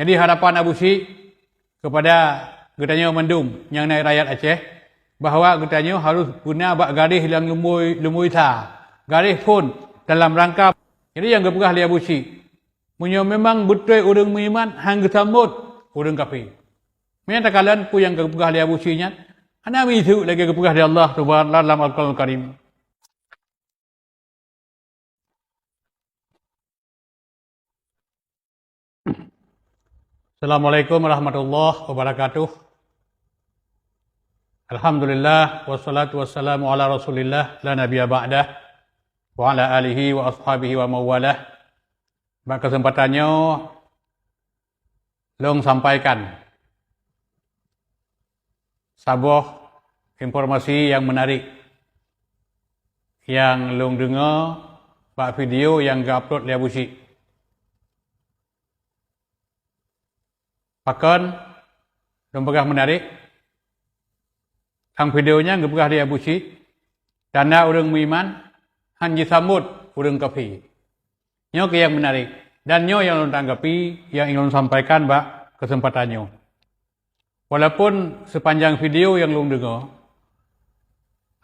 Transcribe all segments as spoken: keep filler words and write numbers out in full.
Jadi harapan Abu Syik kepada geutanyoe mandum nyang na rakyat Aceh, bahwa geutanyoe harus beuna bak garéh nyang lumboi, lumboi sa, garéh phon dalam rangka. Jadi nyang geupeugah lé Abu Syik, meunyoe memang beutôi ureuëng meuiman han geusambot ureuëng kafé. Meunyoe takalon peue nyang geupeugah lé Abu Syik nyan, hana miseue lagée geupeugah lé Allah Subhanahu wa Taala dalam Al-Qur'anul Karim. Assalamualaikum warahmatullahi wabarakatuh. Alhamdulillah, wassalatu wassalamu ala Rasulillah, la nabiyya ba'dah, wa ala alihi wa ashabihi wa mawalah. Bak kesempatan nyoe, lôn sampaikan saboh informasi nyang meunarik nyang lôn deungoe bak video nyang geuupload lé Abu Syik. Pakon lôn peugah meunarik? Lam video nyan geupeugah lé Abu Syik, tanda ureuëng meuiman han jisambot ureuëng kafé. Nyoe keuh nyang meunarik, dan nyoe nyang lôn tanggapi, nyang ingin lôn sampaikan bak kesempatan nyoe. Walaupun sepanjang video nyang lôn deungoe,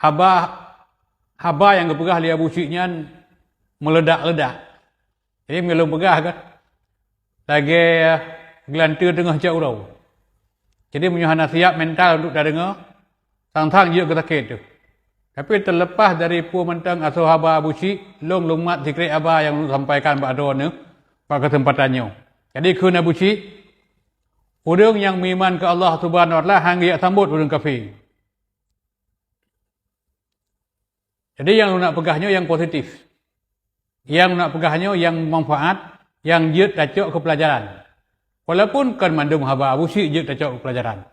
haba, haba nyang geupeugah lé Abu Syik nyan meuledak-ledak. Jadi meunyoe lôn peugah kan, lagée geulanteue teungoh cok uroe. Jadi meunyoe hana siap mental untuk tadeungoe, sang-sang jeuet keu sakét teuh. Tapi teuleupah dari peue mantong asoe haba Abu Syik, lôn lumat sikrek haba nyang lôn sampaikan bak droeneuh bak keuseumpatan nyoe. Jadi kheun Abu Syik, ureuëng nyang meuiman keu Allah Subhanahu wa Taala han geujak sambot ureuëng kafé. Jadi nyang lôn nak peugah nyoe nyang positif. Nyang lôn nak peugah nyoe nyang manfaat, nyang jeuet tacok keu peulajaran. Walaupun kon mandum haba Abu Syik jeuet tacok keu peulajaran.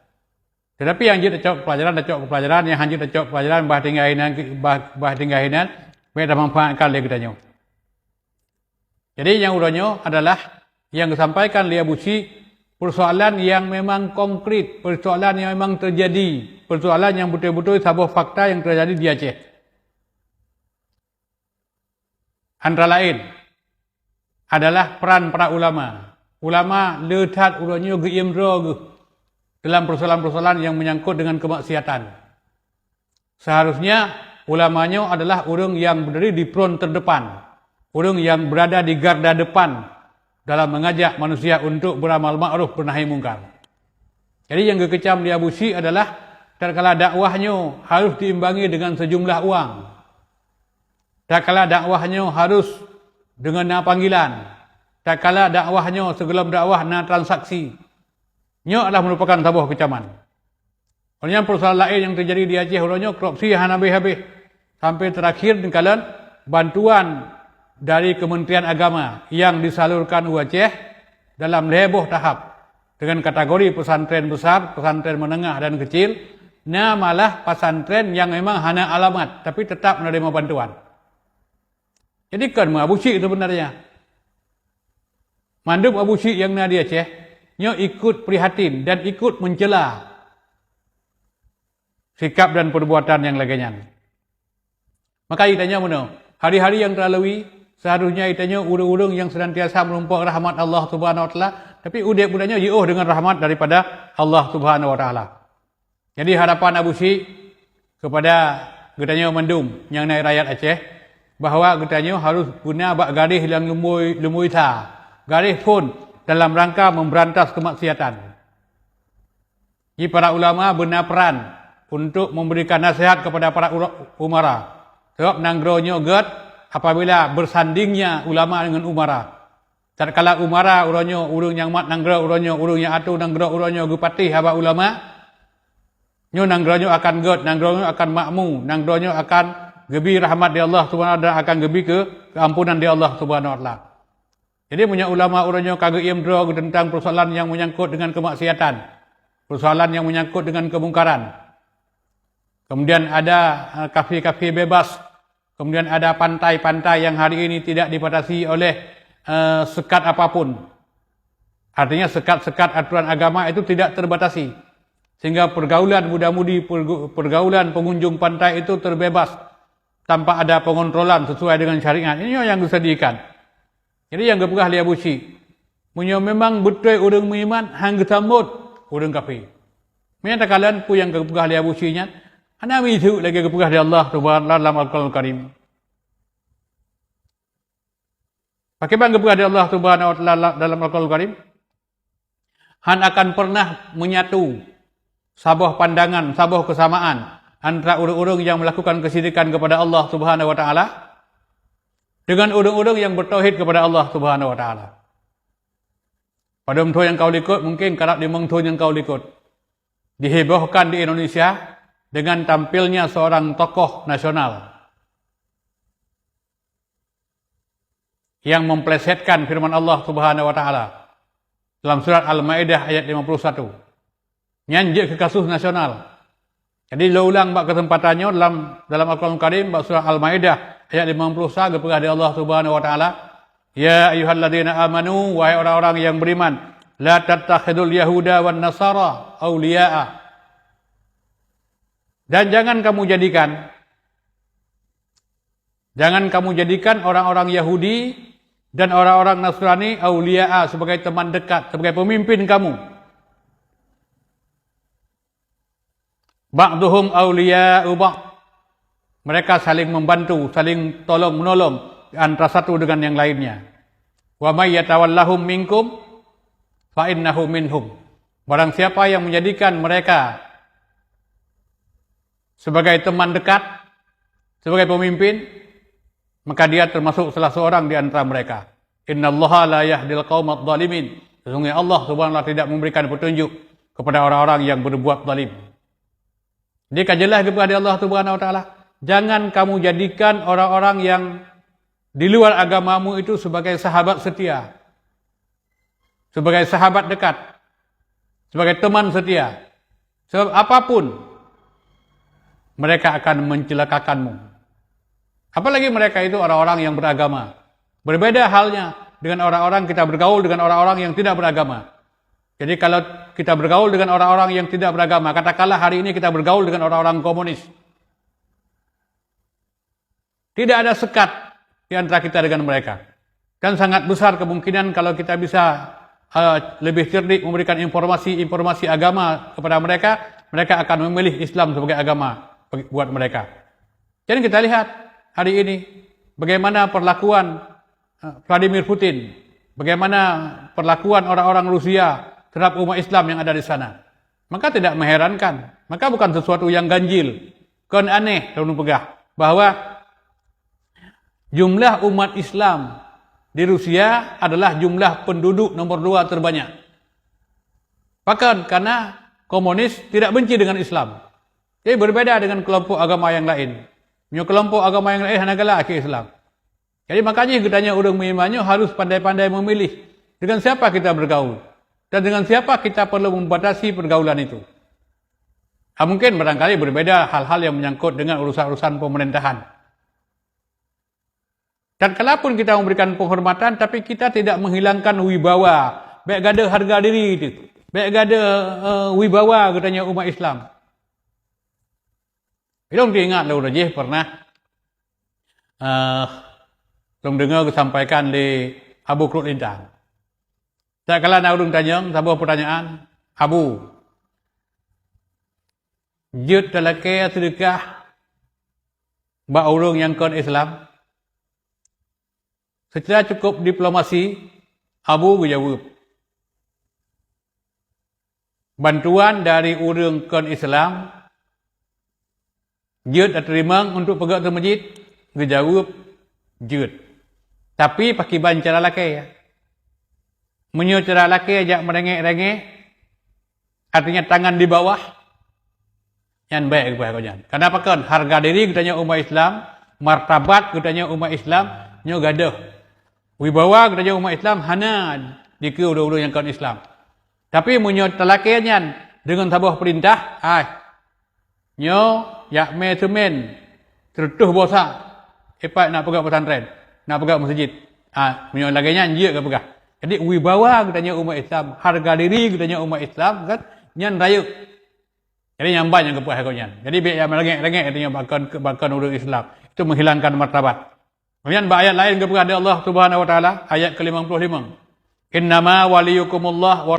Tetapi nyang jeuet tacok keu peulajaran, tacok keu peulajaran, nyang han jeuet tacok keu peulajaran, bah tinggai inan, bah, bah tinggai inan, bék tamanfaatkan lé geutanyoe. Jadi nyang uroe nyoe adalah nyang geusampaikan lé Abu Syik, persoalan nyang memang konkret, persoalan nyang memang teujadi, persoalan nyang beutôi-beutôi saboh fakta nyang teujadi di Aceh. Antara laén adalah peran para ulama. Ulama le that uroe nyoe geuiem droe geuh dalam persoalan-persoalan nyang menyangkut dengan kemaksiatan. Seharusnya ulama nyoe adalah ureuëng nyang berdiri di front terdepan, ureuëng nyang berada di garda depan dalam mengajak manusia untuk beramal ma'ruf bernahi mungkar. Jadi nyang geukeucam lé Abu Syik adalah tatkala dakwah nyoe harus diimbangi dengan sejumlah uang. Tatkala dakwah nyoe harus deungon na panggilan. Tatkala dakwah nyoe sigohlom dakwah na transaksi. Nyoe adalah merupakan saboh keucaman. Oleh nyan, persoalan laén nyang teujadi di Aceh uroe nyoe, korupsi hana habéh-habéh. Sampai terakhir neukalon bantuan dari Kementerian Agama nyang disalurkan u Aceh dalam lhée boh tahap dengan kategori pesantren besar, pesantren menengah dan kecil, na malah pesantren nyang memang hana alamat tapi tetap menerima bantuan. Jadi kon meuabusyik sebenarnya. Mandum abusyik nyang na di Aceh nyoe ikut prihatin dan ikut mencela sikap dan perbuatan nyang lagée nyan. Maka geutanyoe meunoe, hari-hari nyang teulalui, seharusnya geutanyoe ureuëng-ureuëng nyang senantiasa meurumpok rahmat Allah Subhanahu wa Taala, tapi udeb geutanyoe jiôh deungon rahmat daripada Allah Subhanahu wa Taala. Jadi harapan abusyik kepada geutanyoe mandum nyang na rakyat Aceh, bahwa geutanyoe harus beuna bak garéh nyang lumboi, lumboi sa, garéh phon dalam rangka memberantas kemaksiatan. Di para ulama beuna peran untuk memberikan nasihat kepada para ura-, umara. Sebab nanggroe nyoe gét apabila bersandingnya ulama dengan umara. Tatkala umara uroe nyoe ureuëng nyang mat nanggroe uroe nyoe, ureuëng nyang atoe nanggroe uroe nyoe geupatéh haba ulama, nyoe nanggroe nyoe akan gét, nanggroe nyoe akan makmu, nanggroe nyoe akan geubi rahmat di Allah Subhanahu wa Taala dan akan geubi ke-, keuampunan di Allah Subhanahu wa Taala. Jadi meunyoe ulama uroe nyoe ka geuiem droe teuntang persoalan nyang menyangkut dengan kemaksiatan, persoalan nyang menyangkut dengan kemungkaran, kemudian ada, eh, kafe-kafe bebas, kemudian ada pantai-pantai yang hari ini tidak dibatasi oleh, eh, sekat apapun. Artinya sekat-sekat aturan agama itu tidak terbatasi. Sehingga pergaulan muda-mudi, pergu-, pergaulan pengunjung pantai itu terbebas tanpa ada pengontrolan sesuai dengan syariat. Ini yang disediakan. Jadi yang geupeugah lé Abu Syik, Meunyoe memang beutôi ureuëng meuiman, han geusambot ureuëng kafé. Meunyoe takalon peue nyang geupeugah lé Abu Syih nyan, hana miseue lagée geupeugah lé Allah Subhanahu wa Taala lam Al-Qur'anul Karim. Pakriban geupeugah lé Allah Subhanahu wa Taala dalam Al-Qur'anul Karim, han akan pernah menyatu saboh pandangan, saboh kesamaan antara ureuëng-ureuëng yang melakukan kesyirikan kepada Allah Subhanahu wa Taala dengan ureuëng-ureuëng yang bertauhid kepada Allah Subhanahu wa Taala. Padum thon nyang ka likot, mungkin karab limong thon nyang ka likot, dihebohkan di Indonesia dengan tampilnya seorang tokoh nasional yang memplesetkan firman Allah Subhanahu wa Taala dalam surat Al-Maidah ayat lima puluh satu. Nyan jeuet keu kasus nasional. Jadi, lôn ulang bak keuseumpatan nyoe, dalam, dalam Al-Qur'an Karim, bak surah Al-Maidah ayat lima puluh sa, geupeugah lé Allah Subhanahu wa Taala, "Ya ayyuhalladzina amanu, wahai orang-orang yang beriman, la tattakhidul yahuda wan nasara auliya'a." Dan jangan kamu jadikan Jangan kamu jadikan orang-orang Yahudi dan orang-orang Nasrani auliya'a, sebagai teman dekat, sebagai pemimpin kamu. Ba'duhum auliya'u ba'd. Mereka saling membantu, saling tolong-menolong di antara satu dengan yang lainnya. "Wa may yatawallahum minkum fa innahu minhum." Barang siapa yang menjadikan mereka sebagai teman dekat, sebagai pemimpin, maka dia termasuk salah seorang di antara mereka. "Innallaha la yahdil qaumadh dhalimin." Sesungguhnya Allah Subhanahu wa Taala tidak memberikan petunjuk kepada orang-orang yang berbuat zalim. Jadi, ka jelas geupeugah lé Allah Subhanahu wa Taala, "Jangan kamu jadikan orang-orang yang di luar agamamu itu sebagai sahabat setia, sebagai sahabat dekat, sebagai teman setia. Sebab apapun, mereka akan mencelakakanmu." Apalagi mereka itu orang-orang yang beragama. Berbeda halnya dengan orang-orang kita bergaul dengan orang-orang yang tidak beragama. Jadi, kalau kita bergaul dengan orang-orang yang tidak beragama, katakanlah hari ini kita bergaul dengan orang-orang komunis. Tidak ada sekat di antara kita dengan mereka. Dan sangat besar kemungkinan kalau kita bisa, eh, lebih cerdik memberikan informasi-informasi agama kepada mereka, mereka akan memilih Islam sebagai agama bagi, buat mereka. Jadi, kita lihat hari ini bagaimana perlakuan, eh, Vladimir Putin, bagaimana perlakuan orang-orang Rusia terhadap umat Islam yang ada di sana. Maka tidak mengherankan, maka bukan sesuatu yang ganjil, kon aneh lôn peugah bahwa jumlah umat Islam di Rusia adalah jumlah penduduk nomor dua terbanyak. Pakon? Karena komunis tidak benci dengan Islam. Jadi, berbeda dengan kelompok agama yang lain. Nyoe kelompok agama yang lain hana galak keu Islam. Jadi, makanya geutanyoe ureuëng meuiman nyoe harus pandai-pandai memilih dengan siapa kita bergaul dan dengan siapa kita perlu membatasi pergaulan itu. Ah, mungkin barangkali berbeda hal-hal yang menyangkut dengan urusan-urusan pemerintahan. Dan kalaupun kita memberikan penghormatan, tapi kita tidak menghilangkan wibawa, bék gadôh harga diri itu, bék gadôh, eh, wibawa geutanyoe umat Islam. Ilong teuingat lôn jih pernah, eh, lôn deungoe geusampaikan lé Abu Kruk Lintang. Tatkala na ureuëng tanyong saboh peutanyaan, "Abu, jeuet talakée seudeukah bak ureuëng nyang kon Islam?" Secara cukup diplomasi, Abu geujaweueb, "Bantuan dari ureuëng kon Islam jeuet tateurimong untuk peugét teumeujid?" Geujaweueb, "Jeuet." Tapi pakriban cara lakée? Meunyoe cara lakée jak meurengek-rengek, artinya tangan di bawah, nyan bék geupeugah nyan. Kenapa kon? Harga diri geutanyoe umat Islam, martabat geutanyoe umat Islam nyoe gadôh. Wibawa geutanyoe umat Islam hana dikeue ureuëng-ureuëng nyang kon Islam. Tapi meunyoe talakée nyan deungon saboh peurintah, ai, nyoe jak mé seumén seureutôh bosa, ipat nak peugét pesantren, nak peugét meuseujid. Ah, meunyoe lagée nyan jeuet geupeugah. Jadi, wibawa geutanyoe umat Islam, harga diri geutanyoe umat Islam, kan, nyan rayeuk. Jadi, nyan ban nyang geupeugah lagée nyan. Jadi, bék jak meurengek-rengek geutanyoe bak kon, bak kon ureuëng Islam. Itu menghilangkan martabat. Kemudian, bak ayat laén geupeugah lé Allah Subhanahu wa Taala, ayat ke lima puluh lima, "Innama waliyukumullah wa